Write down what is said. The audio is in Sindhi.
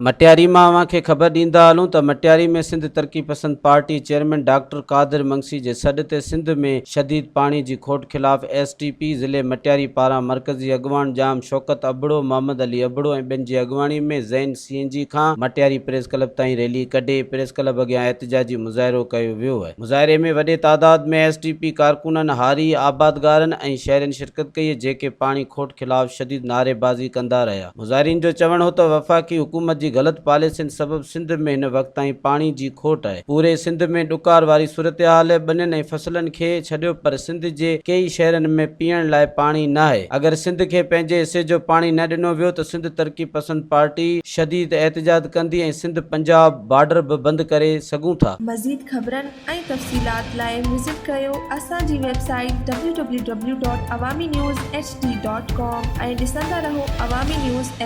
مٽياري مان اوهان کي خبر ڏيندا هلون ته مٽياري ۾ سنڌ ترقي پسند پارٽي چيئرمين ڊاڪٽر قادر منگسي جي سڏ تي سنڌ ۾ شديد پاڻي جي کوٽ خلاف ايس ٽي پي ضلعي مٽياري پاران مرڪزي اڳواڻ ڄام شوڪت ابڙو، محمد علي ابڙو ۽ ٻين جي اڳواڻي ۾ زين سي اين جي کان مٽياري پريس ڪلب تائين ريلي ڪڍي پريس ڪلب اڳيان احتجاجي مظاهرو ڪيو ويو. مظاهري ۾ وڏي تعداد ۾ ايس ٽي پي ڪارڪنن، هاري، آبادگارن ۽ شهرين شرڪت ڪئي جيڪي پاڻي کوٽ خلاف شديد نعريبازي ڪندا رهيا. مظاهرين جو چوڻ هو ته وفاقي حڪومت جي غلط پاليسين سبب سنڌ ۾ هن وقت تائين پاڻي جي کوٽ آهي، پوري سنڌ ۾ ڏڪار واري صورتحال ٻنين ۽ فصلن کي ڇڏيو پر سنڌ جي ڪيئي شهرن ۾ پيئڻ لاء پاڻي ناهي، اگر سنڌ کي پنهنجي حصي جو پاڻي نه ڏنو ويو ته سنڌ ترقي پسند پارٽي شديد احتجاج ڪندي ۽ سنڌ پنجاب بارڊر به بند ڪري سگهون ٿا. مزيد خبرن ۽ تفصيلات لاء وزٽ ڪريو اسان جي website W W W dot Awami news H D dot com ۽ ڏسندا رهو عوامي نيوز ايڇ.